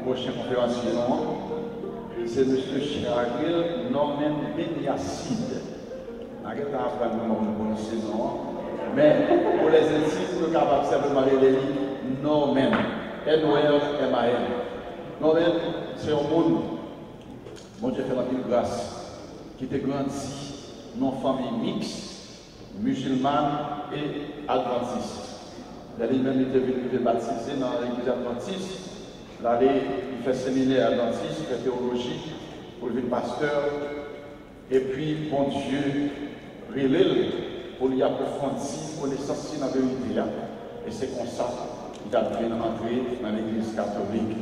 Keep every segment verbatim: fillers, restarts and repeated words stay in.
Pwochen konferansye nou an, se Mesye Charil Norman Beniacide. N a gentan aprann kòman pou nou pwononse non an. Men, pou lèzentim, nou kapab senpleman rele li Norman. N O R M A N. Norman, se yon moun Bondye fè l anpil gras, ki te grandi nan yon fanmi miks, mizilman e advantis. Lè li menm li te vin rive batize nan legliz advantis, l ale, li fè seminè advantis, li fè teyoloji, pou l vin pastè. Epi Bondye rele l pou li apwofondi konesans li nan verite a. E se konsa li t ap vin antre nan legliz katolik.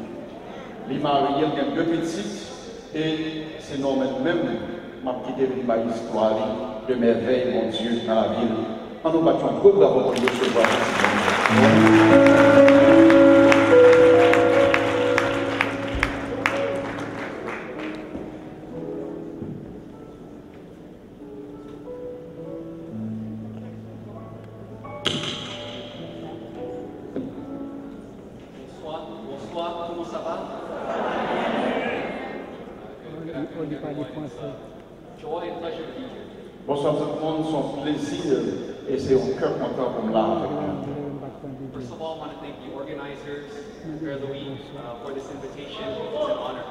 Li marye, l gen de pitit, e se Norman menm m ap kite vin bay istwa li de mèvèy Bondye nan lavi l. Ann nou bat yon gwo bravo pou l resevwa pitit Bondye. Bonsoir, bonsoir, comment ça va? Good, good afternoon, everyone. It's, uh, joy and pleasure to be here. Bonswa tout moun, se yon plezi e se yon kè kontan pou m la avèk nou. First of all, I want to thank the organizers, Père Louis, uh, for this invitation. It's an honor.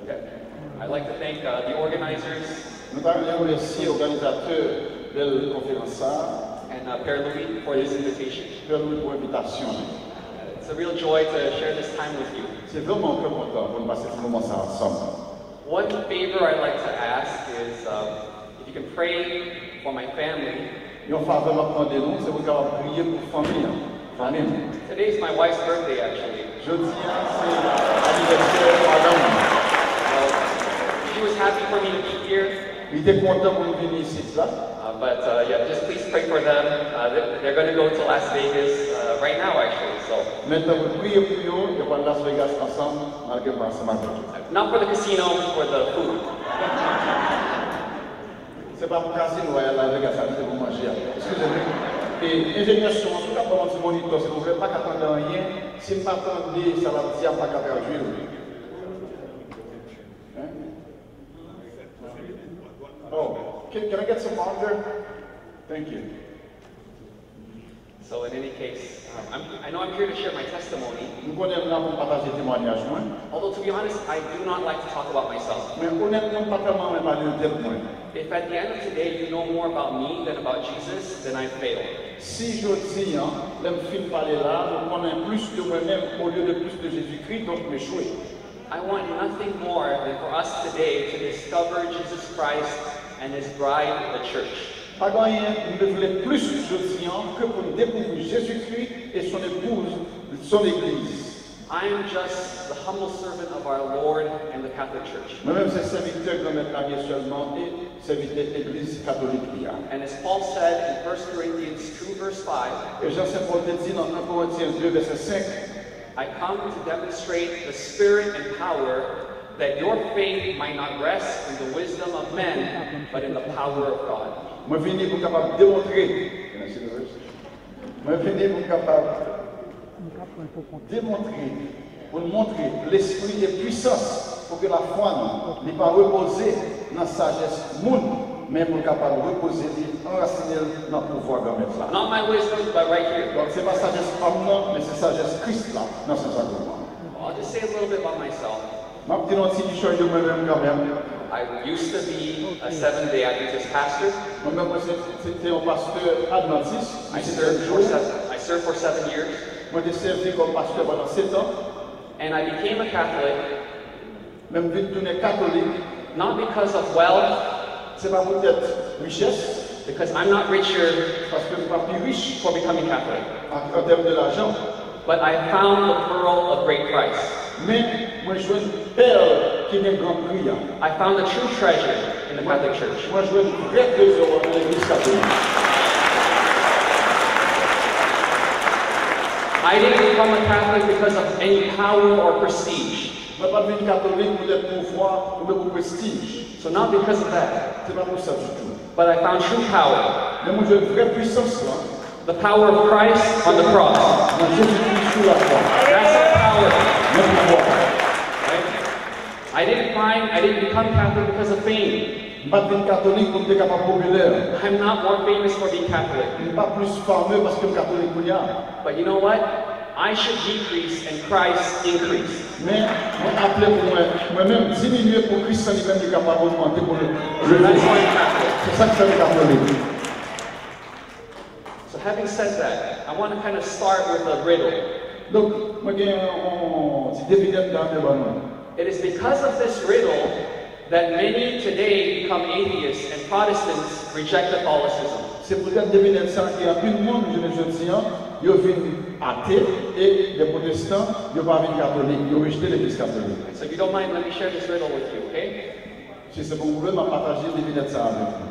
Okay. I'd like to thank, uh, the organizers. Nou ta renmen remèsye òganizatè bèl konferans sa a. And, uh, Père Louis for this invitation. Pè Louis pou envitasyon li. It's a real joy to share this time with you. Se vrèman yon kè kontan pou n pase ti moman sa a ansanm. One favor I'd like to ask is, uh, if you can pray for my family. Yon favè m ap mande nou, se pou n kapab priye pou fanmi an, fanmi m. Today is my wife's birthday, actually. Jodi a, se anivèsè madanm mwen. Uh, she was happy for me to be here. Li te kontan pou m vin isit la. Uh, but, uh, yeah, just please pray for them. Uh, they, they're gonna go to Las Vegas, uh, right now, actually, so. Men tanpri, priye pou yo, yo pral Las Vegas ansanm, malgre m pa ansanm avèk yo. Not for the casino, for the food. Se pa pou kazino a y al Las Vegas la, se pou manje a. Eskize m. E enjenyè son an, si w ka ban m yon ti monitò, silvouplè, m pa ka tande anyen. Si m pa tande sa l ap di a, m pa ka tradui l. Hein? Oh, can, can I get some water? Thank you. So in any case, um, I'm, I know I'm here to share my testimony. M konnen m la pou m pataje temwayaj mwen. Although, to be honest, I do not like to talk about myself. Men onètman, m pa tèlman renmen pale de tèt mwen. If at the end of today you know more about me than about Jesus, then I failed. Si jodi a, lè m fin pale la, nou konnen plis de mwen menm olye de plis de Jezikri, donk m echwe. I want nothing more than for us today to discover Jesus Christ and his bride, the church. Pa gen anyen m te vle plis jodi a ke pou n dekouvri Jezikri e son epouz, son legliz. I am just the humble servant of our Lord and the Catholic Church. Mwen menm se sèvitè Granmèt la m ye sèlman e sèvitè legliz katolik li a. And as Paul said in First Corinthians two verse five, E jan Sen Pòl te di nan en Korentyen de vèsè senk, I come to demonstrate the Spirit and power, that your faith might not rest in the wisdom of men, but in the power of God. Mwen vini pou m kapab demontre, can I see the verse? Mwen vini pou m kapab demontre, pou n montre lespri e pwisans, pou ke lafwa nou, li pa repoze nan sajès moun, men pou l kapab repoze li, anrasinen l nan pouvwa Granmèt la. Not my wisdom, but right here. Donk, se pa sajès òm nan, men se sajès Kris la nan Sen Sakraman. I'll just say a little bit about myself. M ap di nou yon ti kichòy de mwen menm kanmenm. I used to be a Seventh Day Adventist pastor. Mwen menm, mwen se, se te yon pastè advantis, I di served for seven, I served for seven years. Mwen te sèvi kòm pastè pandan sèt an. And I became a Catholic. Men m vin tounen katolik. Not because of wealth. Se pa poutèt richès. Because I'm not richer. Paske m pa pi rich. For becoming Catholic. An, an tèm de lajan. But I found the pearl of great price. Men, mwen jwenn pèl ki gen gran pri a. I found the true treasure in the Catholic Church. Mwen jwenn vrè trezò a nan legliz katolik. I didn't become a Catholic because of any power or prestige. Mwen pa t vin katolik poutèt pouvwa oubyen pou prestij. So not because of that. Se pa pou sa ditou. But I found true power. Men mwen jwenn vrè pwisans lan. The power of Christ on the cross. Nan Jezi Kris sou lakwa. That's the power. Nan pouvwa. Right? I didn't find, I didn't become Catholic because of fame. M pa t vin katolik pou m te kapab popilè. I'm not more famous for being Catholic. M pa plis fame paske m katolik kounye a. But you know what? I should decrease and Christ increase. Men mwen aple pou mwen, mwen menm diminye pou Kris lan li menm li kapab ogmante pou l That's why I'm Catholic. Se sa k fè m katolik. So having said that, I want to kind of start with a riddle. Donk, mwen gen yon ti devinèt la mwen ban nou. It is because of this riddle that many today become atheists and Protestants reject Catholicism. Se poutèt devinèt sa ke anpil moun jounen jodi an, yo vin ate e de pwotestan, yo pa vin katolik, yo rejte legliz katolik. So if you don't mind, let me share this riddle with you, okay? Si se pa yon pwoblèm, m ap pataje devinèt sa avèk nou.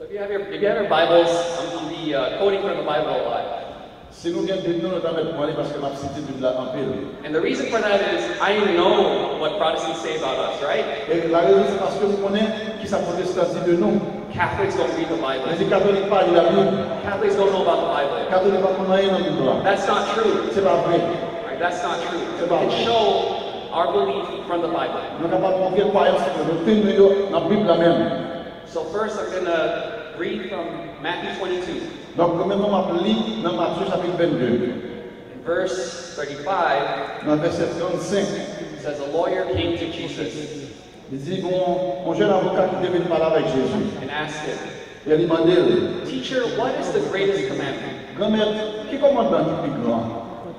So if you have your, if you have your Bibles, I'm, I'm be uh, quoting from the Bible a lot. Si nou gen Bib nou, nou ta mèt pran li paske m ap site Bib la anpil. And the reason for that is I know what Protestants say about us, right? E la rezon se paske nou konnen ki sa pwotestan di de nou. Catholics don't read the Bible. Yo di katolik pa li Labib. Catholics don't know about the Bible. Katolik pa konn anyen nan Bib la. That's not true. Se pa vre. Right? That's not true. C'est We can pas- show our belief from the Bible. Nou kapab montre kwayans nou, doktrin nou yo nan Bib la menm. So first, I'm going to read from Matthew twenty-two, Donk, premyèman, m ap li nan Matye chapit vennde, in verse thirty-five. Nan vèsè trannsenk. It says a lawyer came to Jesus Li di, gon yon jèn avoka ki te vin pale avèk Jezi. And asked him, E li mande l, Teacher, what is the greatest commandment? Granmèt, ki kòmandman ki pi gran?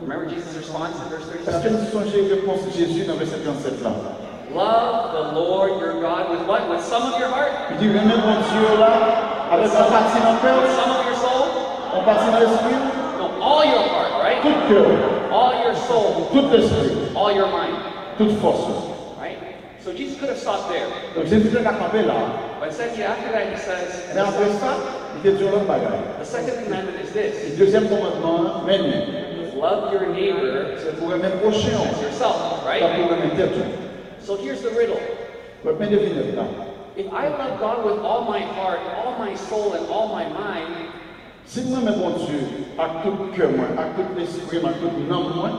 Remember Jesus' response in verse Èske thirty-seven? nou sonje repons Jezi nan vèsè trannsenk la? Love the Lord your God with what? With some of your heart? Li di, renmen Bondye w la avèk yon pati nan kè w, With some of your soul? yon pati nan lespri w, No, all your heart, right? Tout kè w, All your soul, tout lespri w, all your mind, tout fòs ou. Right? So Jesus could have stopped there. Donk Jezi te ka kanpe la. But instead, he, after that, he says, Men apre sa, li te di yon lòt bagay. The second commandment is this: Dezyèm kòmandman an, men li. Love your neighbor Se pou renmen pwochen w, as yourself, right? Tankou w renmen tèt ou. So here's the riddle. Mwen men devinèt la. If I love God with all my heart, all my soul, and all my mind, Si m renmen Bondye ak tout kè mwen, ak tout lespri m, ak tout nanm mwen,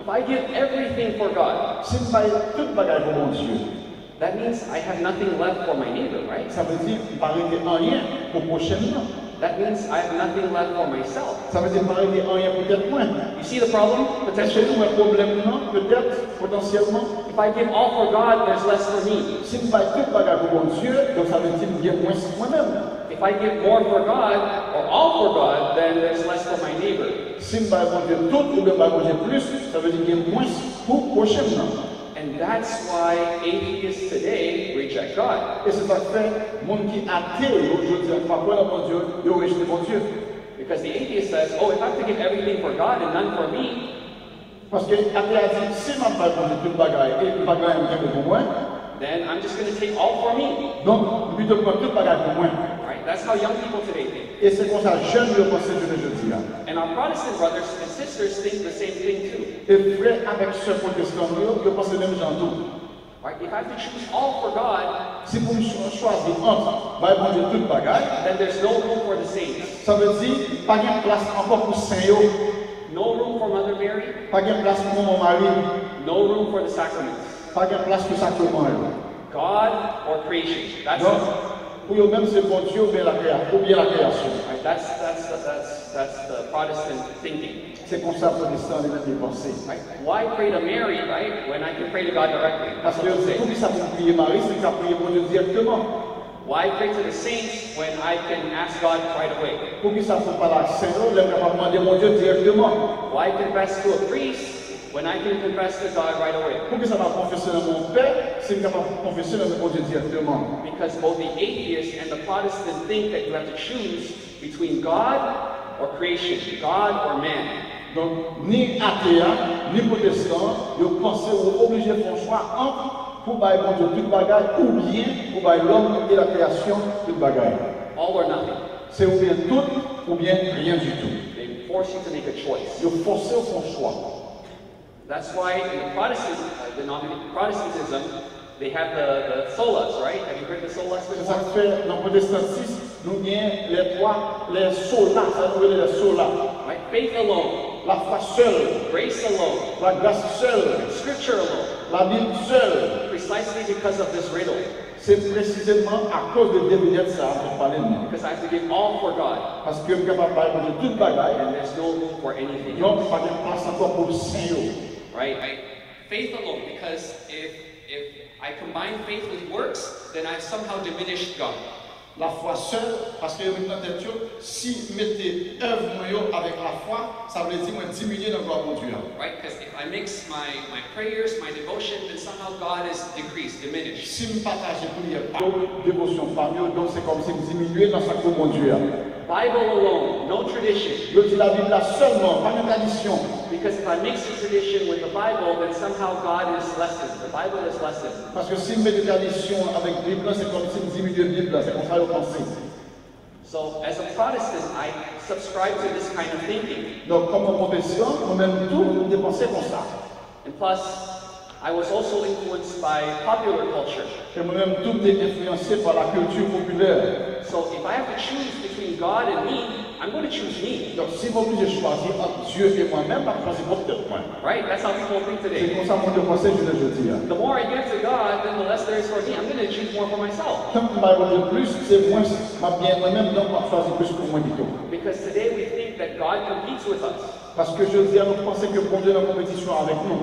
if I give everything for God, si m bay tout bagay pou Bondye, that means I have nothing left for my neighbor, right? Sa vle di m pa rete anyen pou pwochen m nan. That means I have nothing left for myself. Sa vle di m pa rete anyen pou tèt mwen. You see the problem? Èske nou wè pwoblèm nan, petèt, potansyèlman? If I give all for God, there's less for me. Si m bay tout bagay pou Bondye, donk sa vle di m gen mwens pou mwen menm. If I give more for God or all for God, then there's less for my neighbor. Si m bay Bondye tout oubyen m bay Bondye plis, sa vle di m gen mwens pou pwochen m nan. And that's why atheists today reject God. E se sa k fè moun ki ate yo jodi a, ki pa kwè nan Bondye, yo rejte Bondye. Because the atheist says, oh, if I have to give everything for God and none for me, Paske ate a di, si m ap bay Bondye tout bagay e m pa gen anyen m kenbe pou mwen, then I'm just going to take all for me. Donk, m pito pran tout bagay pou mwen. Right? That's how young people today think. E se konsa jèn yo panse jounen jodi a. And our Protestant brothers and sisters think the same thing too. E frè avèk sè pwotestan nou yo, yo panse menm jan tou. Right? If I have to choose all for God, Si pou m chwa- chwazi ant bay Bondye tout bagay, then there's no room for the saints, sa vle di pa gen plas ankò pou sen yo, no room for Mother Mary, pa gen plas pou Manman Mari, no room for the sacraments. Pa gen plas pou sakreman yo. God or creation. That's Donk, pou yo menm se Bondye oubyen lakreya- oubyen lakreyasyon. Right? That's that's that's that's the Protestant thinking. Se konsa pwotestan li menm li panse. Right? Why pray to Mary, right, when I can pray to God directly? That's Paske what yo they di, say. Poukisa pou m priye Mari si m ka priye Bondye dirèkteman? Why pray to the saints when I can ask God right away? Poukisa pou m pale ak sen yo lè m kapab mande Bondye dirèkteman? Why confess to a priest when I can confess to God right away? Poukisa m ap konfese nan men yon pè si m kapab konfese nan men Bondye dirèkteman? Because both the atheist and the Protestant think that you have to choose between God or creation, God or man. Donk, ni ate a, ni pwotestan an, yo panse ou oblije fè yon chwa ant pou bay Bondye tout bagay oubyen pou bay lòm e lakreyasyon tout bagay. All or nothing. Se oubyen tout oubyen ryen ditou. They force you to make a choice. Yo fòse w fè yon chwa. That's why in the Protestant uh, denomin- Protestantism, they have the, the solas, right? Have you heard the solas Se sa before? k fè nan pwotestantis, Nou gen les trois, les sola, sa nou rele les sola. Right? Faith alone, Lafwa sèl, grace alone, lagras sèl, scripture alone. Labib sèl. Precisely because of this riddle. Se presizeman akoz de devinèt sa a m ap pale l nan. Because I have to give all for God. Paske m kapab bay Bondye tout bagay, And there's no room for anything donk else. Pa gen plas ankò pou sen yo. Right? Faith alone, because if if I combine faith with works, then I've somehow diminished God. Lafwa sèl, paske yo met nan tèt yo, si m mete èv mwen yo avèk lafwa, sa vle di mwen diminye nan glwa Bondye a. Right? Because if I mix my, my prayers, my devotion, then somehow God is decreased, diminished. Si m pataje priyè pa m yo, devosyon pa m yo, donk se kòmsi m diminye nan sa k pou Bondye a. Bible alone, no tradition. Yo di Labib la sèlman, pa gen tradisyon. Because if I mix the tradition with the Bible, then somehow God is lessened. The Bible is lessened. Paske si m mete tradisyon avèk Bib la, se kòmsi m diminye Bib la, se konsa yo panse. So, as a Protestant, I subscribe to this kind of thinking. Donk, kòm yon pwotestan, mwen menm tou, m te panse konsa. And plus, I was also influenced by popular culture. E mwen menm tou, m te enfliyanse pa lakilti popilè. So, if I have to choose between God and me, I'm going to choose me. Donk, si m oblije chwazi ant Dye e mwen menm, m ap chwazi pwòp tèt mwen. Right? That's how people think Se today. Konsa moun yo panse jounen jodi a. The more I give to God, then the less there is for me. I'm going to choose more for myself. Tan m bay Bondye plis, se mwens m ap genyen mwen menm, donk m ap chwazi plis pou mwen pito. Because today we think that God competes with us. Paske jodi a, nou panse ke Bondye nan konpetisyon avèk nou.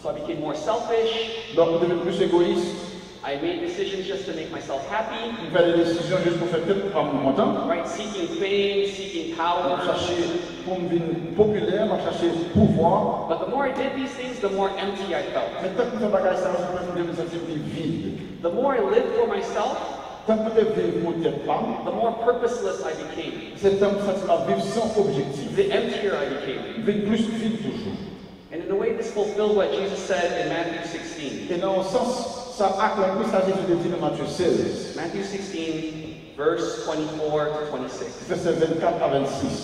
So I became more selfish. Donk, m te vin plis egoyis. I made decisions just to make myself happy. M fè de desizyon jis pou fè tèt pa m kontan. Right? Seeking fame, seeking M ap power. Chache pou m vin popilè, m ap chache pouvwa. But the more I did these things, the more empty I felt. Men tank m fè bagay sa yo, se mwen menm m santi m pi vid. The more I lived for myself, Tank mwen te viv pou tèt pa m, the more purposeless I became. Se tank m santi m ap viv san objektif. The emptier I became. M vin plis vid toujou. And in a way, this fulfilled what Jesus said in Matthew sixteen. E nan yon sans, sa akonpli sa Jezi te di nan Matye sèz, Matthew sixteen, verse twenty-four to twenty-six. Vèsè vennkat a vennsis.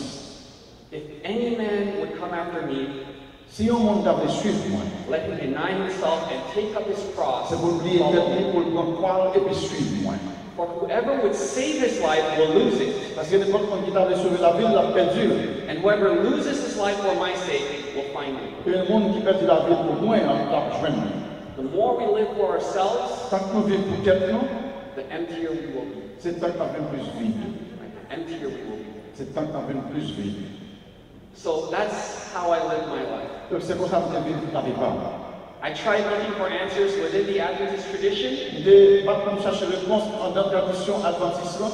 If any man would come after me, Si yon moun ta vle suiv mwen, let him deny himself and take up his cross. Se pou l bliye tèt li, pou l pran kwa l epi suiv mwen. For whoever would save his life will lose it. Paske nenpòt moun ki ta vle sove lavi l, l ap pèdi l. And whoever loses his life for my sake will find it. E moun ki pèdi lavi l pou mwen an, l ap jwenn li. The more we live for ourselves, Tank nou viv pou tèt nou, the emptier we will be. Se tank n ap vin plis vid. Right? The emptier we will be. Se tank n ap vin plis vid. So that's how I live my life. Donk se konsa m te viv lavi pa m. I tried looking for answers within the Adventist tradition, M te bat pou m chache repons anndan tradisyon advantis lan,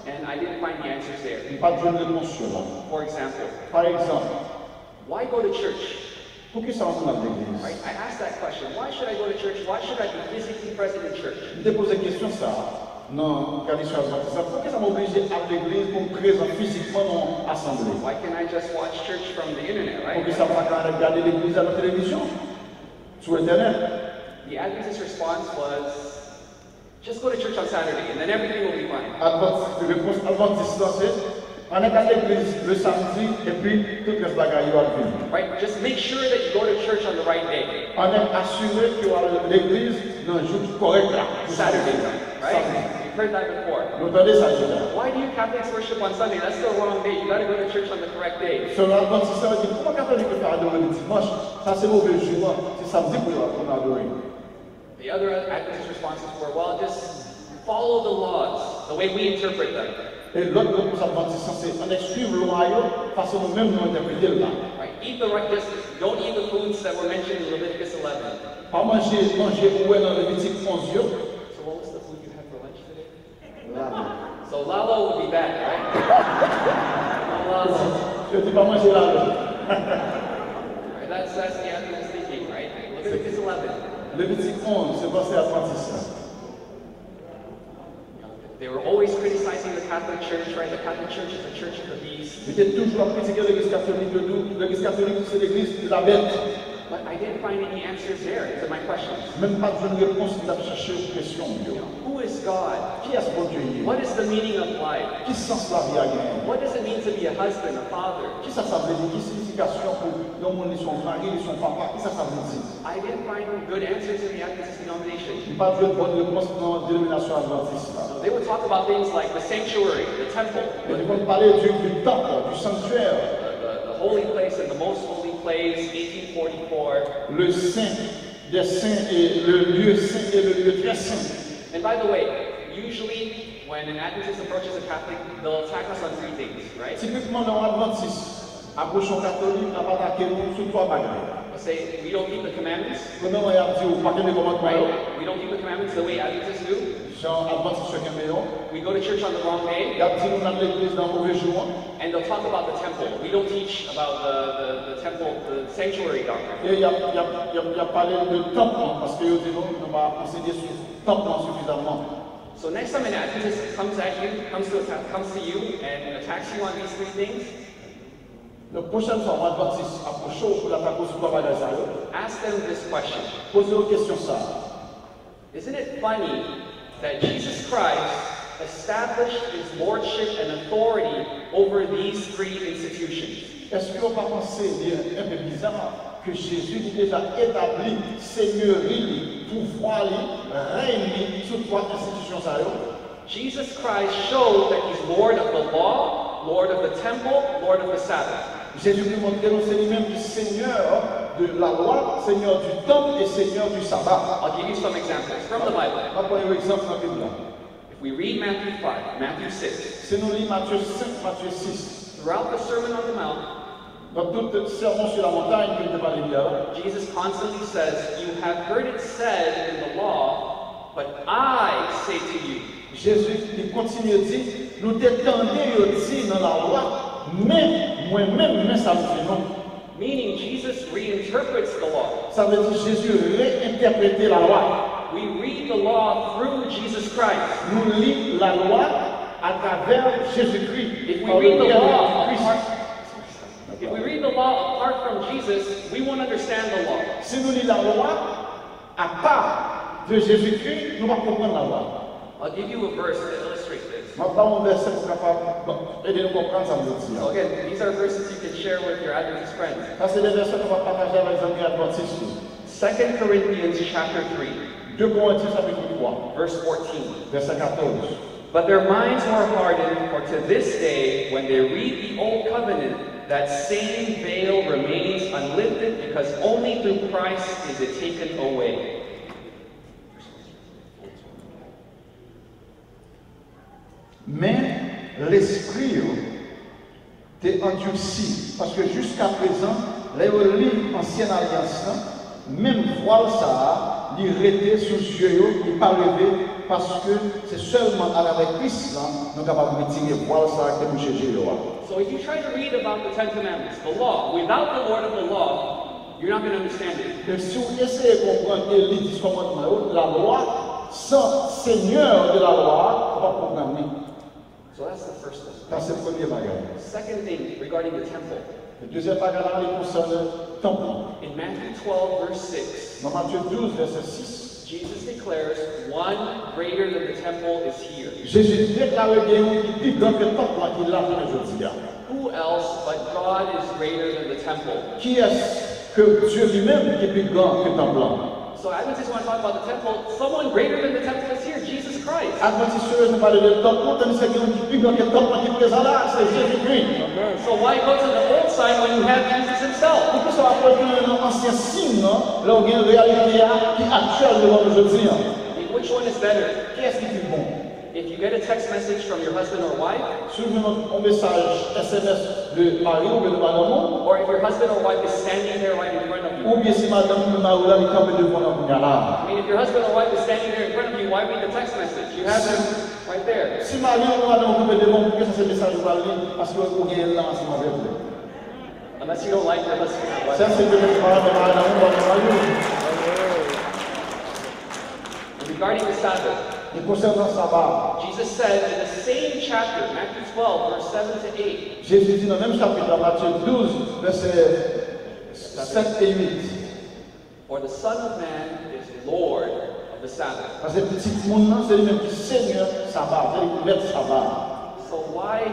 and I didn't find the answers there. M pa t jwenn repons yo la. For example, Pa egzanp, why go to church? Poukisa yon moun al legliz? Right? I asked that question. Why should I go to church? Why should I be physically present in church? M te poze kesyon sa a nan tradisyon advantis la. Poukisa m oblije al legliz pou m prezan fizikman nan yon asanble? Why can't I just watch church from the internet, right? Poukisa m pa ka al gade legliz la nan televizyon, sou entènèt? The Adventist response was, just go to church on Saturday and then everything will be fine. Advant, repons advantis lan se, ann al legliz le samdi, epi tout rès bagay yo ap vini. Right? Just make sure that you go to church on the right day. Ann asire ke w al legliz nan jou ki kòrèk la. Saturday night, right? You've heard that before. Nou tande sa deja. Why do you Catholics worship on Sunday? That's the wrong day. You gotta go to church on the correct day. Selon advantis lan, yo di, kòman katolik yo fè adore le dimanch? Sa se move jou an, se samdi pou yo, pou nou adore. The other Adventist responses were, well, just follow the laws, the way we interpret them. E lòt repons advantis lan se, ann suiv lwa yo, fason nou menm nou entèprete l la. Right? Eat the right, just don't eat the foods that were mentioned in Leviticus eleven. Pa manje manje ou wè nan Levitik onz yo. So what was the food you had for lunch today? Lalo. So lalo would be bad, right? No lalo. Yo di pa manje lalo. Right? That's that's the Adventist thinking, right? Leviticus eleven. Levitik onz, se panse advantis la. They were always criticizing the Catholic Church, right? The Catholic Church is the church of the beast. Yo te toujou ap kritike legliz katolik, yo di legliz katolik se legliz labèt. But I didn't find any answers there to my questions. Men m pa t jwenn repons m t ap chèche pou kesyon m yo. Who is God? Kiyès Bondye ye? What is the meaning of life? Ki sans lavi a genyen? What does it mean to be a husband, a father? Kisa sa vle di? Ki siyifikasyon pou yon moun li se yon mari, li se yon papa? Kisa sa vle di? I didn't find good answers in the Adventist denomination. M pa t jwenn bòn repons nan denominasyon advantis la. They would talk about things like the sanctuary, the temple, Men li konn pale du, du temple, du sanctuaire, the, the, the holy place and the most holy place, eighteen forty-four. Le saint des saints et le lieu saint et le lieu très saint. And by the way, usually when an Adventist approaches a Catholic, they'll attack us on three things, right? Tipikman, lè yon advantis apwoche yon katolik, l ap atake nou sou twa bagay. They'll say, "We don't keep the commandments," Premyèman, y ap di w pa kenbe kòmandman yo. Right? "We don't keep the commandments the way Adventists do. Jan advantis yo kenbe yo. We go to church on the wrong day." Y ap di nou n al legliz nan move jou an. And they'll talk about the temple. "We don't teach about the, the, the temple, the sanctuary doctrine." E y ap, y ap, y ap, y ap pale de tanp lan, paske yo di nou, nou pa ansenye sou tanp lan sifizamman. So next time an Adventist comes at you, comes to attack, comes to you and attacks you on these three things, Donk, pwochèn fwa yon advantis apwoche w pou l atake w sou twa bagay sa yo, ask them this question. Poze yo kesyon sa a. Isn't it funny that Jesus Christ established his lordship and authority over these three institutions? Èske w pa panse li enpe biza ke Jezi li deja etabli senyeri li, pouvwa li, rèy li sou twa enstitisyon sa yo? Jesus Christ showed that he's Lord of the law, Lord of the temple, Lord of the Sabbath. Jezikri montre nou se li menm ki Senyè de lalwa, Senyè du temple et Senyè du sabbat. I'll give you some examples from the Bible. M ap ba w yon egzanp nan Bib la. If we read Matthew five, Matthew six, Si nou li Matye senk, Matye sis, throughout the Sermon on the Mount, nan tout Sermon sur la Montagne ke l te pale li a, Jesus constantly says, "You have heard it said in the law, but I say to you." Jezi li kontinye di, nou te tande yo di nan lalwa, men mwen menm, men sa m di nou. Meaning Jesus reinterprets the law. Sa vle di Jezi reyentèprete lalwa. We read the law through Jesus Christ. Nou li lalwa atravè Jezikri, If we pa read the lentèmedyè law Jezikri. apart, if we read the law apart from Jesus, we won't understand the law. Si nou li lalwa apa de Jezikri, nou p ap konprann lalwa. I'll give you a verse to illustrate this. M ap ba w yon vèsè pou kapab, bon, ede nou konprann sa m vle di a. So again, these are verses you can share with your Adventist friends. Sa se de vèsè nou kapab pataje avèk zanmi advantis nou. Second Corinthians chapter three, De Korentyen chapit twa, verse fourteen. Vèsè katòz. But their minds were hardened, for to this day, when they read the old covenant, that same veil remains unlifted, because only through Christ is it taken away. Men lespri yo te andisi, paske jiskaprezan, lè yo li ansyen alyans lan, menm vwal sa a, li rete sou zye yo, li pa leve, paske se sèlman atravè Kris lan nou kapab retire vwal sa a ki te bouche zye yo a. So if you try to read about the Ten Commandments, the law, without the Lord of the law, you're not gonna understand it. E si w eseye konprann e li Dis Kòmandman yo, lalwa, san Senyè de lalwa a, ou p ap konprann li. So that's the first thing. Sa se premye bagay. Second thing regarding the temple. E dezyèm bagay la, li konsène tanp lan. In Matthew twelve, verse six, Nan Matye douz, vèsè sis, Jesus declares one greater than the temple is here. Jezi deklare gen yon ki pi gran ke tanp lan ki la jounen jodi a. Who else but God is greater than the temple? Kiyès ke Dye li menm ki pi gran ke tanp lan? So Adventists want to talk about the temple. Someone greater than the temple is here, Jesus Christ. Advantis yo bezwen pale de tanp lan, tandiske gen yon ki pi gran ke tanp lan ki prezan la, se Jezikri. So why go to the old sign when you have Jesus himself? Poukisa w ap retounen nan ansyen siy lan, lè w gen reyalite a ki aktyèl devan nou jodi a? Which one is better? Kiyès ki pi bon? If you get a text message from your husband or wife, Si w jwenn yon, yon mesaj S M S de mari w oubyen de madanm ou, or if your husband or wife is standing there right in front of you, oubyen si madanm ou oubyen mari w la, li kanpe devan w la kounye a la. I mean, if your husband or wife is standing there in front of you, why read the text message? You have them right there. Si mari w oubyen madanm ou kanpe devan w, poukisa se mesaj ou pral li? Paske ou genyen l la ansanm avèk ou. Unless you don't like your husband or wife. Sèl si petèt ou pa renmen madanm ou, pa renmen mari w. Regarding the Sabbath, E konsènan saba a, Jesus said in the same chapter, Matthew twelve, verse seven to eight, Jezi di nan menm chapit la, Matye douz, vèsè sèt e uit, For the Son of Man is Lord of the Sabbath. Paske Pitit Moun nan, se li menm ki Senyè Saba, se li ki Mèt Saba. So why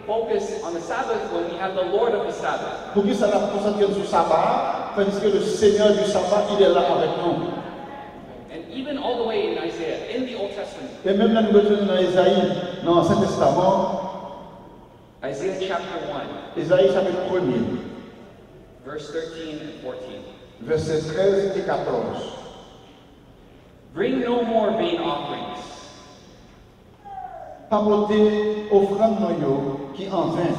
focus on the Sabbath when we have the Lord of the Sabbath? Poukisa n ap konsantre n sou Saba a, tandiske le Seigneur du Sabbat, il est là avec nous? And even all the way in Isaiah, in the Old Testament. E menm lè nou retounen nan Ezayi, nan Ansyen Testaman, Isaiah chapter one, Ezayi chapit premye, verse thirteen and fourteen. Vèsè trèz e katòz. Bring no more vain offerings. Pa pote ofrann nou yo ki anven.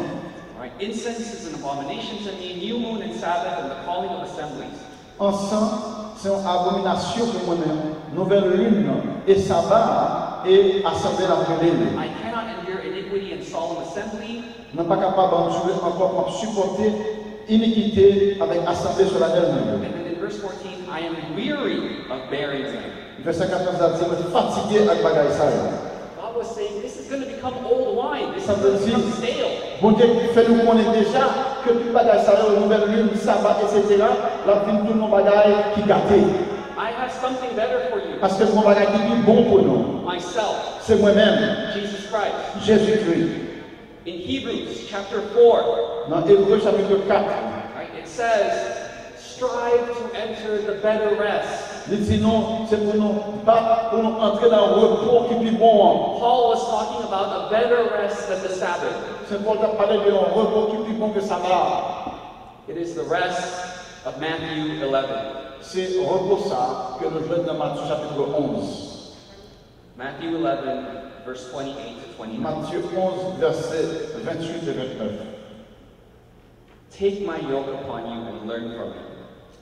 Right? Incense is an abomination to me, new moon and Sabbath and the calling of assemblies. Ansan se yon abominasyon pou mwen menm, nouvèl lin nan, e saba a, e asanble l ap rele nou. I cannot endure iniquity and solemn assembly. Mwen pa kapab andire ankò pou m ap sipòte inikite avèk asanble solanèl mwen yo. And then in verse fourteen, I am weary of bearing them. Vèsè katòz la di, mwen fatige ak bagay sa yo. God was saying, this is going to become old wine. This is going to become stale. Bondye fè nou konnen deja ke tout bagay sa yo, nouvèl lin, saba, etsetera, l ap vin tounen yon bagay ki gate. I have something better for you. Paske m gen yon bagay ki pi bon pou nou. Myself. Se mwen menm. Jesus Christ. Jezikri. In Hebrews chapter four, Nan Ebre chapit kat, right, it says, strive to enter the better rest. Li di nou, se pou nou bat pou nou antre nan repo ki pi bon an. Paul was talking about a better rest than the Sabbath. Sen Pòl t ap pale de yon repo ki pi bon ke saba a. It is the rest of Matthew eleven. Se repo sa a ke nou jwenn nan Matye chapit onz. Matthew eleven, verse twenty-eight to twenty-nine. Matye onz, vèsè venntuit e vennèf. Take my yoke upon you and learn from me.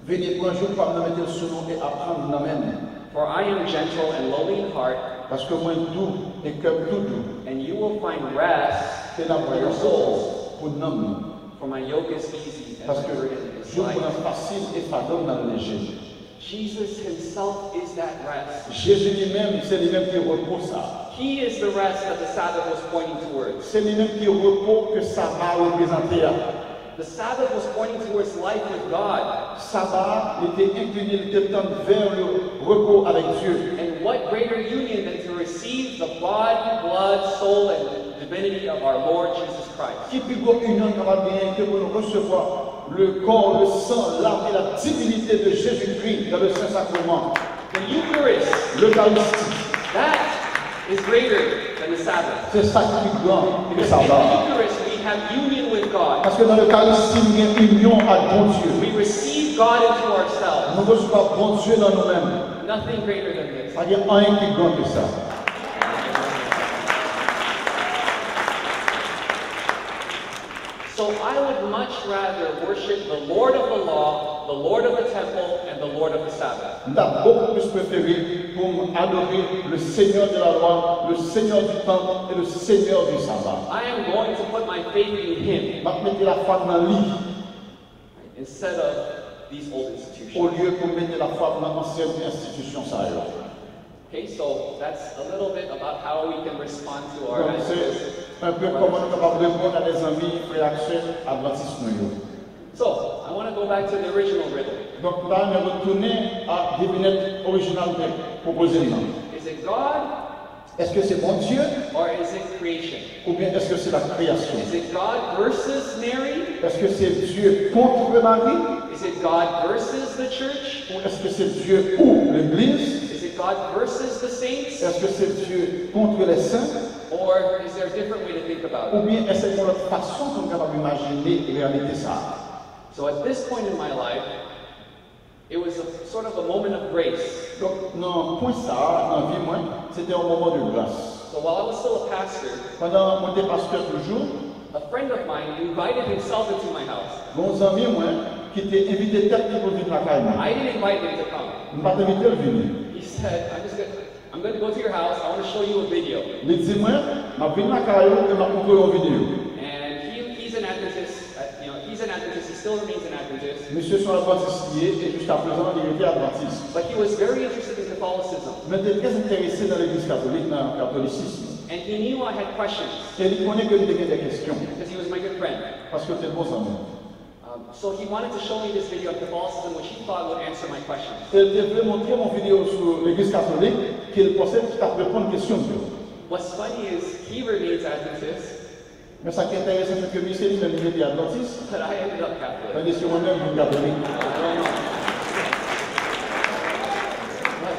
Vini, pran jouk pa m nan, mete l sou nou e aprann nan men m. For I am gentle and lowly in heart, Paske mwen dou e kè m tou dou. And you will find rest for your souls. E n ap jwenn repo pou nanm nou. For my yoke is easy and my burden is light. Paske jouk mwen an fasil e fado m nan leje. Jesus himself is that rest. Jezi li menm, se li menm ki repo sa a. He is the rest that the Sabbath was pointing towards. Se li menm ki repo ke saba a reprezante a. The Sabbath was pointing towards life with God. Saba a, li te enkline, li te tann vè le repo avèk Dye. And what greater union than to receive the body, blood, soul, and divinity of our Lord Jesus Christ. Ki pi gwo inyon n kapab genyen ke pou nou resevwa le corps, le sang, l'âme et la divinité de Jésus-Christ dans le Saint Sacrement? The Eucharist. Lekaristi. That is greater than the Sabbath. Se sa ki pi gran ke saba a. Because in the Eucharist we have union with God. Paske nan Lekaristi, nou gen inyon ak Bondye. We receive God into ourselves. Nou resevwa Bondye nan nou menm. Nothing greater than this. Pa gen anyen ki gran ke sa. So I would much rather worship the Lord of the law, the Lord of the temple, and the Lord of the Sabbath. M ta bokou plis prefere pou m adore le Seigneur de la loi, le Seigneur du temple et le Seigneur du sabbat. I am going to put my faith in him. M ap mete lafwa m nan li. Instead of these old institutions. Olye pou m mete lafwa m nan ansyen enstitisyon sa yo. Okay, so that's a little bit about how we can respond to our Donk, se anpil kòman nou kapab reponn a dèzanmi, frè ak sè advantis nou yo. So, I want to go back to the original riddle. Donk, m ta renmen retounen a devinèt orijinal te pwopoze m nan. Is it God Èske se Bondye? Or is it creation? Oubyen èske se la kreyasyon? Is it God versus Mary? Èske se Dye kont Mari? Is it God versus the church? Ou èske se Dye ou legliz? Is it God versus the saints? Èske se Dye kont lè sen? Or is there a different way to think about it? Oubyen èske gen yon lòt fason pou n kapab imajine reyalite sa a? So at this point in my life, It was a, sort of a moment of grace. Donk, nan pwen sa a, nan vi mwen, se te yon moman de gras. So while I was still a pastor, Pandan mwen te pastè toujou, a friend of mine invited himself into my house. Gen yon zanmi mwen ki te envite tèt li pou l vin lakay mwen. I didn't invite him to come. M pa t envite l vini. He said, I'm just gonna, I'm going to go to your house. I want to show you a video. Li di mwen, "M ap vin lakay ou e m ap montre w yon videyo." And he, he's an Adventist. Uh, you know, he's an Adventist. He still remains an Adventist. Misye se yon advantis li ye e jiskaprezan li rete advantis. But he was very interested in Catholicism. Men l te trè enterese nan legliz katolik, nan katolisism. And he knew I had questions. E li konnen ke m te gen de kesyon. Because he was my good friend. Paske l te bon zanmi m. Uh, So he wanted to show me this video on Catholicism, which he thought would answer my questions. E l te vle montre m yon videyo sou Legliz Katolik ke l panse ki t ap reponn kesyon m yo. What's funny is he remains Adventist, Men sa ki enteresan, se ke misye li menm li rete advantis, but I ended up Catholic. Tandiske mwen menm, m vin katolik. I don't know. But,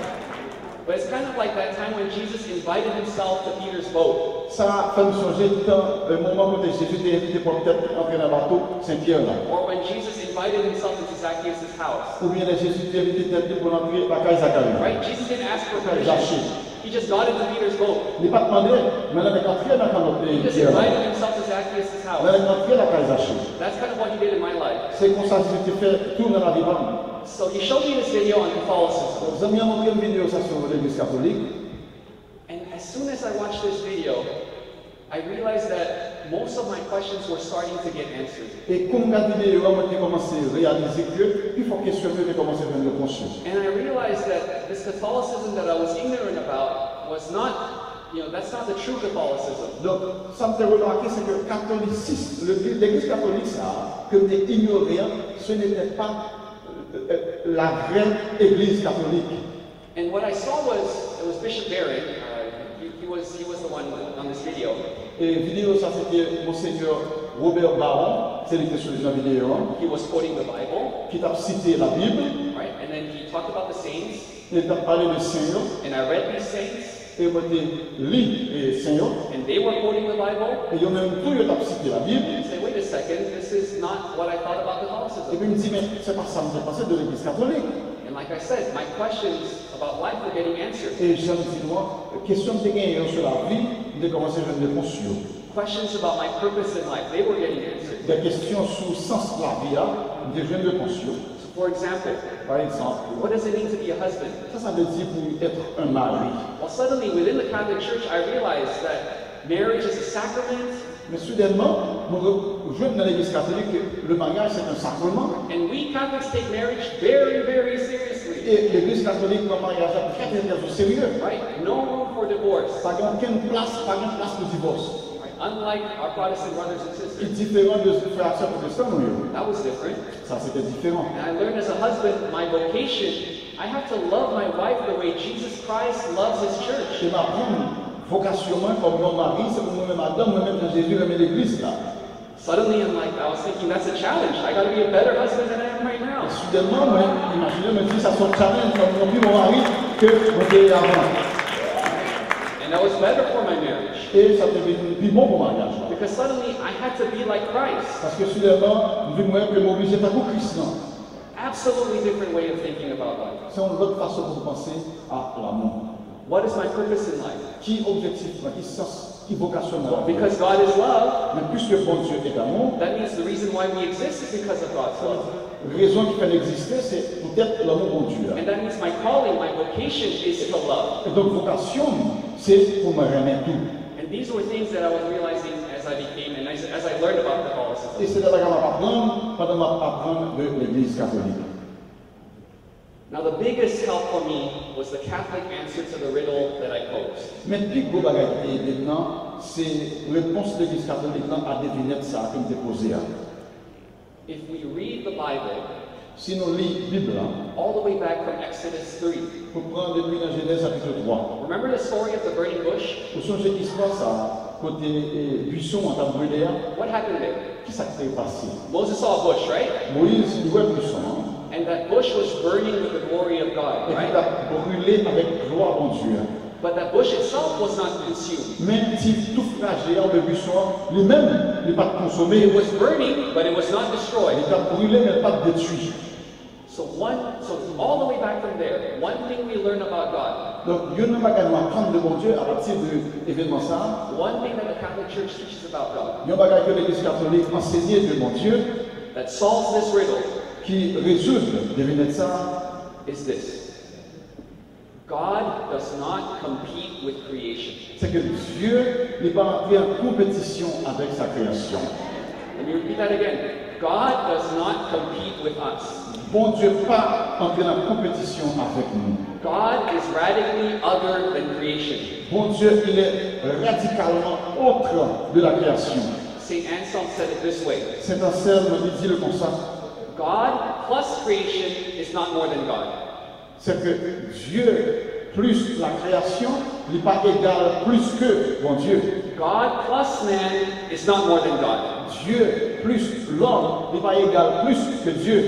but it's kind of like that time when Jesus invited himself to Peter's boat. Sa fè m sonje tan, e, moman kote Jezi te envite pwòp tèt li antre nan bato Sen Pyè la. Or when Jesus invited himself into Zacchaeus' house. Oubyen lè Jezi te envite tèt li pou l antre lakay Zakari. Right? Jesus didn't ask for Lakay permission. Zache. He just got into Peter's boat. Li pa t mande, men lè nèg antre nan kannòt He just Pyè la. Invited himself to Zacchaeus' Lè house. Nèg antre lakay Zache. That's kind of what he did in my life. Se konsa Jezi te fè tou nan lavi pa m. So he showed me this video on Catholicism. Donk, zanmi an montre m videyo sa sou Legliz Katolik. And as soon as I watched this video, I realized that most of my questions were starting to get answered. E kou m gad videyo a, mwen te kòmanse reyalize ke pifò kesyon m yo te kòmanse jwenn repons yo. And I realized that this Catholicism that I was ignorant about was not, you know, that's not the true Catholicism. Donk, sa m te remake, se ke katolisis, le- legliz katolik sa a, ke m te inyore an, ce n'était pas euh, la vraie église catholique. And what I saw was, it was Bishop Barron. Uh, he, he was, he was the one on this video. E videyo sa se te Monseigneur Robert Barron, se li ki te sou nan videyo an, He was quoting the Bible, ki t ap site Labib, right? And then he talked about the saints. E li t ap pale de sen yo, And I read these saints, e mwen te li e sen yo, and they were quoting the Bible. E yo menm tou yo t ap site Labib. I said, wait a second, this is not what I thought about Catholicism. Epi m di, men se pa sa m te panse de legliz katolik. And like I said, my questions about life were getting answered. E jan m di nou an, kesyon m te genyen yo sou lavi, m te kòmanse jwenn repons yo. Questions about my purpose in life, they were getting answered. De kesyon sou sans lavi a, m te jwenn repons yo. So for example, Pa egzanp, what does it mean to be a husband? Sa sa vle di pou être un mari? Well, suddenly within the Catholic Church, I realized that marriage is a sacrament. Men soudènman, mwen re- jwenn nan legliz katolik ke le mariage c'est un sacrement. And we Catholics take marriage very, very seriously. E legliz katolik pran maryaj la trè trè trè o serye. Right? No room for divorce. Pa gen okenn plas, pa gen plas pou divòs. Right? Unlike our Protestant brothers and Ki sisters. diferan de frè ak sè pwotestan nou yo. That was different. Sa se te diferan. And I learned as a husband, my vocation, I have to love my wife the way Jesus Christ loves his church. E m aprann vokasyon mwen kòm yon mari, se pou m renmen madanm mwen menm jan Jezi renmen legliz la. Suddenly, I'm like, I was thinking, that's a challenge. I gotta be a better husband than I am right now. Soudènman, mwen imajine, mwen di sa se yon challenge, fò m yon pi bon mari ke mwen te ye avan. And that was better for my marriage. E sa te vin pi bon pou maryaj la. Because suddenly, I had to be like Christ. Paske soudènman, m vin wè ke m oblije tankou Kris lan. Absolutely different way of thinking about life. Se yon lòt fason pou m panse a lanmou. What is my purpose in life? Ki objektif mwen, ki sans, ki vokasyon mwen? Well, because God is love, Men puisque Bondye est amour, that means the reason why we exist is because of God's love. Rezon ki fè n egziste, se poutèt lanmou Bondye a. And that means my calling, my vocation is to love. E donk, vokasyon m, se pou mwen renmen tou. And these were things that I was realizing as I became and as, as I learned about Catholicism. E se de bagay m ap aprann pandan m ap aprann de legliz katolik. Now, the biggest help for me was the Catholic answer to the riddle that I posed. Men pi gwo bagay ki te ede m nan, se repons legliz katolik lan a devinèt sa a ke m te poze a. If we read the Bible Si nou li Bib la, all the way back from Exodus three, pou pran depi nan Jenèz chapit twa, remember the story of the burning bush? Ou sonje istwa sa a, kote e, bwison an t ap brile a? What happened there? Ki sa k te pase? Moses saw a bush, right? Moyiz, li wè bwison an, And that bush was burning with the glory of God, epi right? L ap brile avèk glwa Bondye a. But that bush itself was not consumed. Men ti touf raje a oubyen bwison an, li menm, li pa t konsome. It was burning, but it was not Li destroyed. t ap brile, men l pa t detwi. So one, so all the way back from there, one thing we learn about God, Donk, youn nan bagay nou aprann de Bondye apati de evènman sa a, one thing that the Catholic Church teaches about God, yon bagay ke legliz katolik ansenye de Bondye, that solves this riddle, ki rezoud devinèt sa a, is this. God does not compete with creation. Se ke Dye, li pa antre an konpetisyon avèk sa kreyasyon. Let me repeat that again. God does not compete with us. Bondye pa antre nan konpetisyon avèk nou. God is radically other than creation. Bondye, il est radicalement autre de la création. Saint Anselm said it this way. Sent Ansèlm, li di l konsa, God plus creation is not more than God. Se ke Dye plis la kreyasyon, li pa egal plis ke Bondye. God plus man is not more than God. Dye plis lòm, li pa egal plis ke Dye.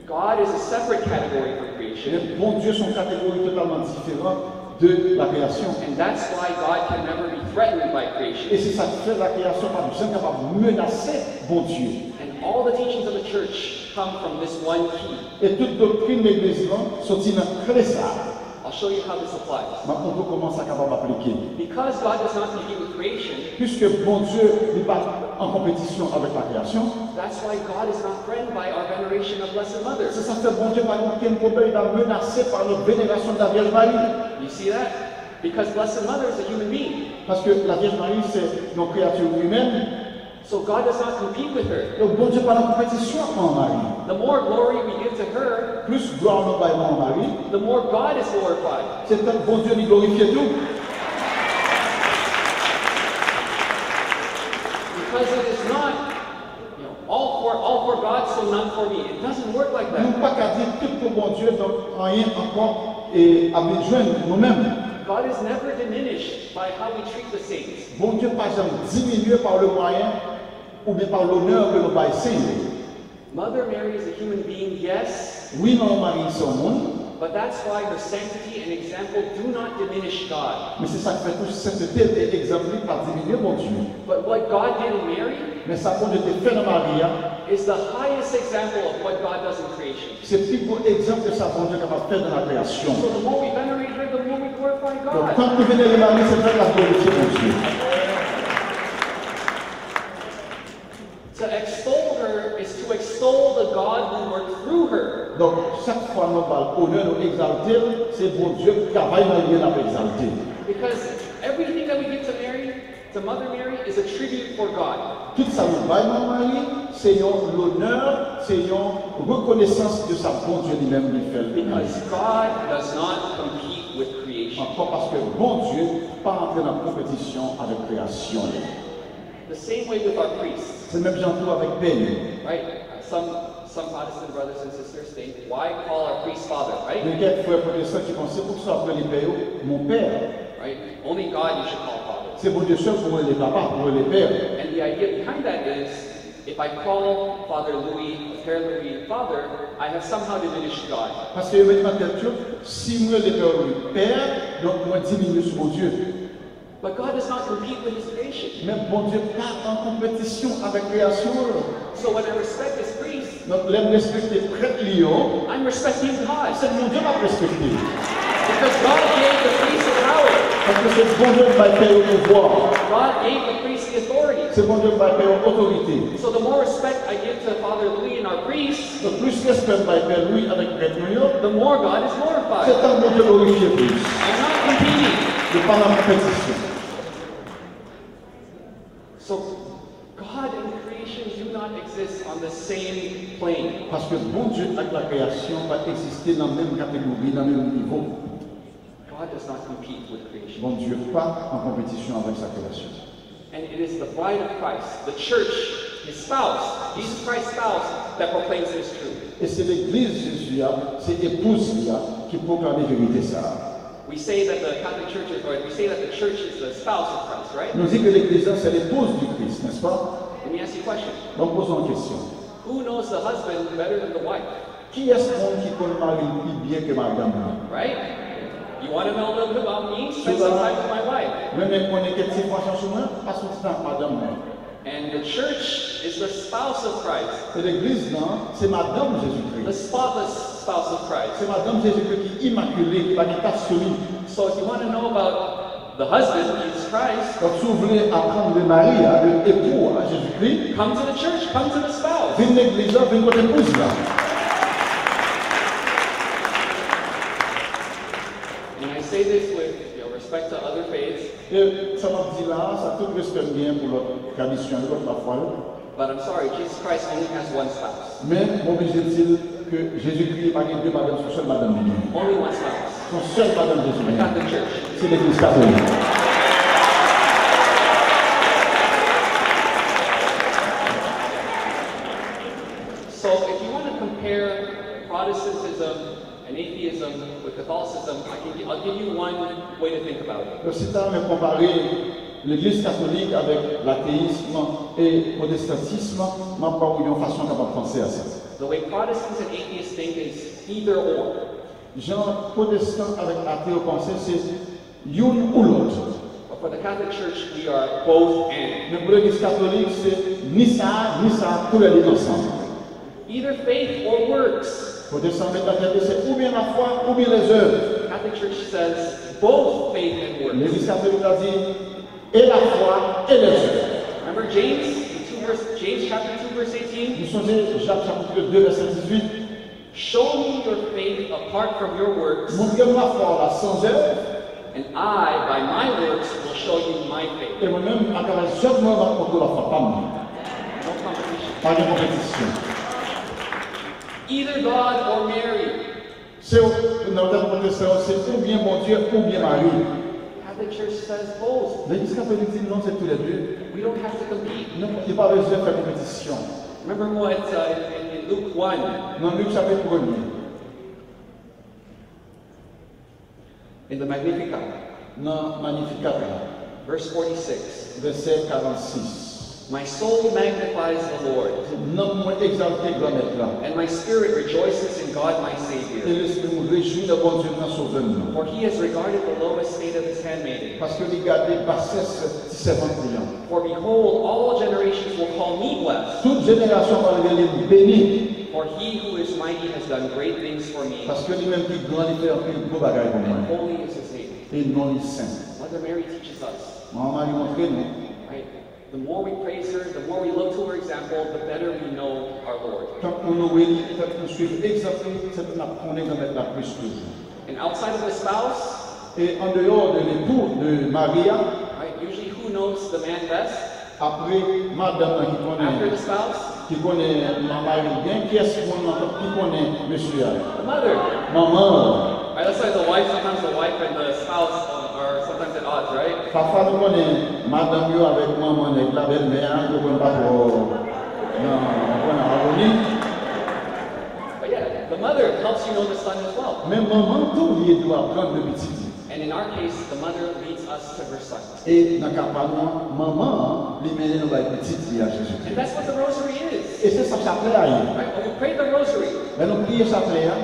God is a separate category from creation. Men Bondye se yon kategori totalman diferan de la kreyasyon. And that's why God can never be threatened by creation. E se sa k fè la kreyasyon pa janm kapab menase Bondye. And all the teachings of the church come from this one key. E tout doktrin legliz lan soti nan kle sa a. I'll show you how this applies. M ap montre w kòman sa kapab aplike. Because God does not compete with creation, Piske Bondye, li pa an konpetisyon avèk la kreyasyon, that's why God is not threatened by our veneration of Blessed Mother. Se sa k fè Bondye pa gen okenn pwoblèm, li pa menase pa nou venerasyon de la Vierge Marie. You see that? Because Blessed Mother is a human being. Paske la Vierge Marie se yon kreyati imèn. So God does not compete with her. Donk, Bondye pa nan konpetisyon ak Manman Mari. The more glory we give to her, Plis glwa nou bay Manman Mari, the more God is glorified. Se tank Bondye li glorifye tou. Because it is not, you know, all for, all for God, so none for me. It doesn't work like that. Nou pa ka di tout pou Bondye, donk anyen ankò e ap vin jwenn nou menm. God is never diminished by how we treat the saints. Bondye pa janm diminye pa le mwayen oubyen pa lonè ke nou bay sen yo. Mother Mary is a human being, yes. Wi, Manman Mari se yon moun. But that's why her sanctity and example do not diminish God. Men se sa k fè tou sentete l e egzanp li pa diminye Bondye. But what God did in Mary Men sa Bondye te fè nan Mari a, is the highest example of what God does in creation. Se pi gwo egzanp de sa Bondye kapab fè nan lakreyasyon. So the more we venerate her, the more we glorify God. Donk, tank nou venere Mari, se tank n ap glorifye Bondye. To extol her is to extol the God who worked through her. Donk, chak fwa nou ba l onè, nou egzalte l, se Bondye k travay nan li a n ap egzalte. Because everything that we give to Mary, to Mother Mary, is a tribute for God. Tout sa nou bay Manman Mari, se yon lonè, se yon rekonesans de sa Bondye li menm li fè l pou nou. Because God does not compete with creation. Ankò paske Bondye pa antre nan konpetisyon avèk kreyasyon li. The same way with our priests. Se menm jan tou avèk pè yo. Right? Some, some Protestant brothers and sisters think, why call our priest father, right? Gen kèk frè pwotestan ki panse, poukisa w ap rele pè yo mon père? Right? Only God you should call father. Se Bondye sèl pou w rele papa, pou w rele pè. And the idea behind that is, if I call Father Louis, Père Louis, father, I have somehow diminished God. Paske yo met nan tèt yo, si m rele pè Louis pè, donk mwen diminye sou Bondye. But God does not compete with his creation. Men Bondye pa an konpetisyon avèk kreyasyon l. So when I respect his priests, Donk, lè m respekte prèt li yo, I'm respecting God. Se Bondye m ap respekte. Because God gave the priests the power. Paske se Bondye k bay pè yo pouvwa. God gave the priests the authority. Se Bondye k bay pè yo otorite. So the more respect I give to Father Louis and our priests, Donk, plis respè m bay pè Louis avèk prèt nou yo, the more God is glorified. Se tank Bondye glorifye plis. I'm not competing. Yo pa nan konpetisyon. So, God and creation do not exist on the same plane. Paske Bondye ak lakreyasyon pa egziste nan menm kategori, nan menm nivo. God does not compete with creation. Bondye pa an konpetisyon avèk sa kreyasyon. And it is the bride of Christ, the church, his spouse, Jesus Christ's spouse, that proclaims this truth. E se legliz Jezi a, se epouz li a, ki pwoklame verite sa a. We say that the Catholic Church is, or we say that the church is the spouse of Christ, right? Nou di ke legliz la se l'épouse du Christ, n'est-ce pas? Let me ask you a question. Ban m poze w yon kesyon. Who knows the husband better than the wife? Kiyès moun ki konn mari l pi byen ke madanm li? Right? You want to know a little bit about me? Spend some time with my wife. Si w ta renmen konnen kèk ti enfòmasyon sou mwen, pase yon ti tan ak madanm mwen. And the church is the spouse of Christ. E legliz lan, se madanm Jezikri. The spotless spouse of Christ. Se madanm Jezikri ki imakile, ki pa gen tach sou li. So if you want to know about the husband, Jesus Christ, Donk, si w vle aprann de mari a, de epou a, Jezikri, come to the church, come to the spouse. Vin legliz la, vin kot epouz la. And I say this with, you know, respect to other faiths. E sa m ap di la a, sa tout respè m genyen pou lòt tradisyon yo, lòt lafwa yo. But I'm sorry, Jesus Christ only has one spouse. Men, m oblije di l ke Jezikri pa gen de madanm, se yon sèl madanm li genyen. Only one spouse. Se yon sèl madanm Jezi genyen. The Catholic Church. Se legliz katolik. and atheism with Catholicism, I can, I'll give you one way to think about it. Donk, si w ta renmen konpare Legliz Katolik avèk lateyism e pwotestantism, m ap ba w yon fason w kapab panse a sa. The way Protestants and atheists think is either or. Jan pwotestan avèk ate yo panse, se youn ou lòt. But for the Catholic Church, we are both and. Men pou Legliz Katolik, se ni sa a, ni sa a, toulède ansanm. Either faith or works. Pwotestan met nan tèt yo, se oubyen lafwa, oubyen lèzèv. Catholic Church says both faith and works. Legliz Katolik la di, e lafwa, e lèzèv. Remember James, in two verse, James chapter two, verse eighteen? Nou sonje Jak chapit de vèsè dizuit. Show me your faith apart from your works, Montre m lafwa w la san zèv, and I, by my works, will show you my faith. E mwen menm, atravè zèv mwen, m ap montre w lafwa pa m. No competition. Pa gen konpetisyon. Either God or Mary. Se nan tèt pwotestan yo, se oubyen Bondye, oubyen Mari. Catholic Church says both. Legliz Katolik di non, se toulède. We don't have to compete. Nou, li pa bezwen fè konpetisyon. Remember what uh, in, in Luke one, Nan Lik chapit premye, in the Magnificat, nan Magnificat la, verse forty-six. Vèsè karannsis. My soul magnifies the Lord, Nanm mwen egzalte Granmèt la. And my spirit rejoices in God my E Savior. lespri m rejwi nan Bondye m nan Sovè m nan. For he has regarded the low estate of his handmaiden. Paske li gade basès ti sèvant li an. For behold, all generations will call me blessed. Tout jenerasyon pral rele m beni. For he who is mighty has done great things for me. Paske li menm ki gran, li fè anpil gwo bagay pou mwen. Holy is his name. E non li sen. Mother Mary teaches us, Manman Mari montre nou, right? The more we praise her, the more we look to her example, the better we know our Lord. Tank nou louwe li, tank nou swiv egzanp li, se tank n ap konnen Granmèt la plis toujou. And outside of the spouse, E andeyò de lepou, de mari a, right, usually who knows the man best? Apre madanm nan ki konnen, After the spouse? Ki konnen ma-, mari l byen, kiyès moun nan ki konnen mesye a? The mother. Manman l. Right, that's why the wife, sometimes the wife and the spouse uh, are sometimes at odds, right? Pafwa nou konnen madanm yo avèk manman nèg la, bèlmè a, yo konn pa twò nan, nan, nan amoni. But yeah, the mother helps you know the son as well. Men manman tou li ede w aprann de pitit li. And in our case, the mother leads us to her son. E nan ka pa nou an, manman an, li mennen nou bay pitit li a Jezikri. And that's what the rosary is. E se sa chaplè a ye. Right? When we pray the rosary, Lè nou priye chaplè a,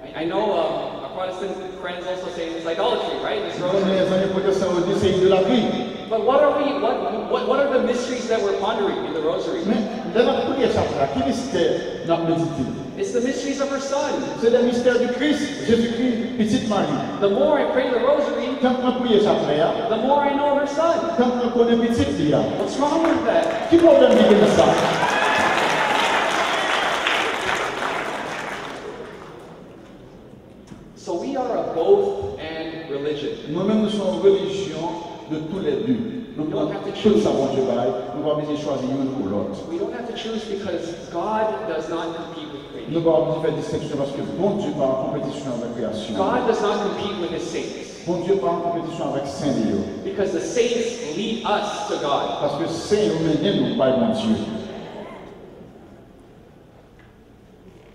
I, I know um, our Protestant friends also say it's idolatry, right? This nou konnen rosary. Zanmi pwotestan yo di se idolatri. But what are we? What, what what are the mysteries that we're pondering in the rosary? Men, lè n ap priye chaplè a, ki mistè n ap medite? It's the mysteries of her son. Se le mystère du Christ, Jezikri, pitit Mari. The more I pray the rosary, Tank mwen priye chaplè a, the more I know her son. Tank mwen konnen pitit li a. What's wrong with that? Ki pwoblèm ki gen nan sa? So we are a both and religion. Nou menm nou se yon relijyon de tou lè de. Nou pran tout sa Bondye bay, nou pa bezwen chwazi youn ou lòt. We don't have to choose because God does not compete with Nou creation. pa oblije fè distenksyon paske Bondye pa an konpetisyon avèk kreyasyon. God does not compete with his saints Bondye pa an konpetisyon avèk sen li yo. Because the saints lead us to God. Paske sen yo mennen nou bay Bondye.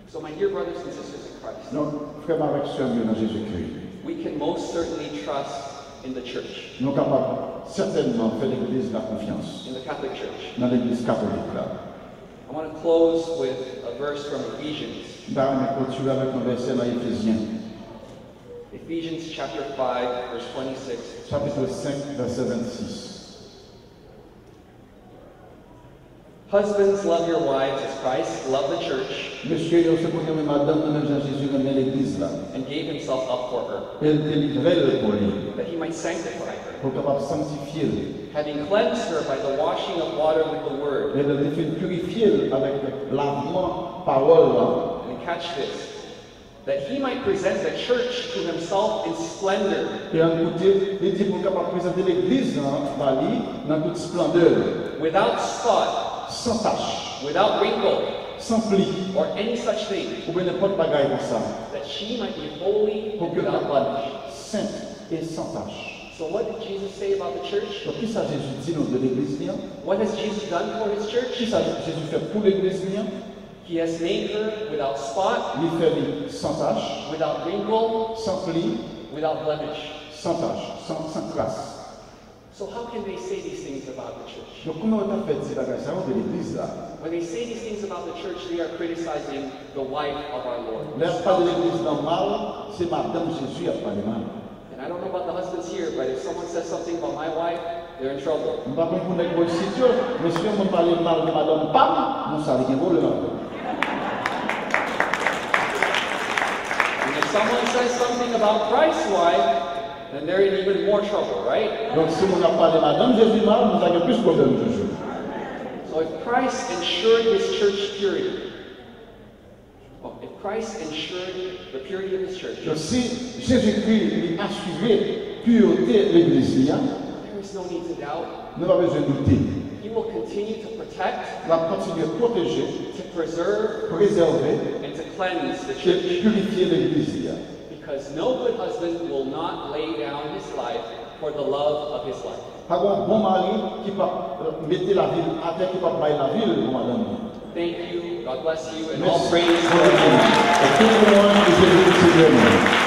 So, my dear brothers and sisters in Christ, Donk, frè m avèk sè m yo nan Jezikri, we can most certainly trust in the church, nou kapab sètènman fè legliz la konfyans in the Catholic Church. Nan legliz katolik la. I want to close with a verse from Ephesians, M ta renmen klotire avèk yon vèsè nan Efezyen, Ephesians chapter five, verse twenty-six. Chapit senk, vèsè vennsis. Husbands, love your wives as Christ loved the church Mesye yo, se pou nou renmen madanm nou menm jan Jezi renmen legliz la. And gave himself up for her, E l te livre l pou li. That he might sanctify her, Pou l kapab sanktifye l. Having cleansed her by the washing of water with the word. E l te fin pirifye l avèk lavman pawòl la. And catch this, that he might present the church to himself in splendor, E ann koute, li di pou l kapab prezante legliz lan ba li nan tout splandè l. Without spot, San tach, without wrinkle, san pli, or any such thing, oubyen nenpòt bagay konsa. That she might be holy Pou and ke l without kapab blemish. Sent e san tach. So, what did Jesus say about the church? Donk, kisa Jezi di nou de legliz li an? What has Jesus done for his church? Kisa Jezi fè pou legliz li an? He has made her without spot, Li fè li san tach, without wrinkle, san pli, without blemish. San tach, san, san kras. So how can they say these things about the church? Donk, kòman yo ta fè di bagay sa yo de legliz la? When they say these things about the church, they are criticizing the wife of our Lord. Lè y ap pale legliz nan mal, se madanm Jezi y ap pale mal. And I don't know about the husbands here, but if someone says something about my wife, they're in trouble. M pa konn pou nèg bò isit yo, men si yon moun pale mal de madanm pa m, non, sa li gen pwoblèm avè m. And if someone says something about Christ's wife, then they're in even more trouble, right? Donk, si moun ap pale madanm Jezi mal, moun sa gen plis pwoblèm toujou. So if Christ ensured this church purity, oh, if Christ ensured the purity of this church, Donk, si Jezikri li asire purite legliz li a, there is no need to doubt. Nou pa bezwen doute. He will continue to protect, L ap kontinye pwoteje, to preserve, prezève, and to cleanse the e church. Pirifye legliz li a. Because no good husband will not lay down his life for the love of his wife. Pa gen yon bon mari ki p ap mete lavi l atè, ki p ap bay lavi l pou madanm li. Thank you. God bless you. And all Mèsi. praise Bondye beni. E tout louanj pou Jezi Kris Senyè nou.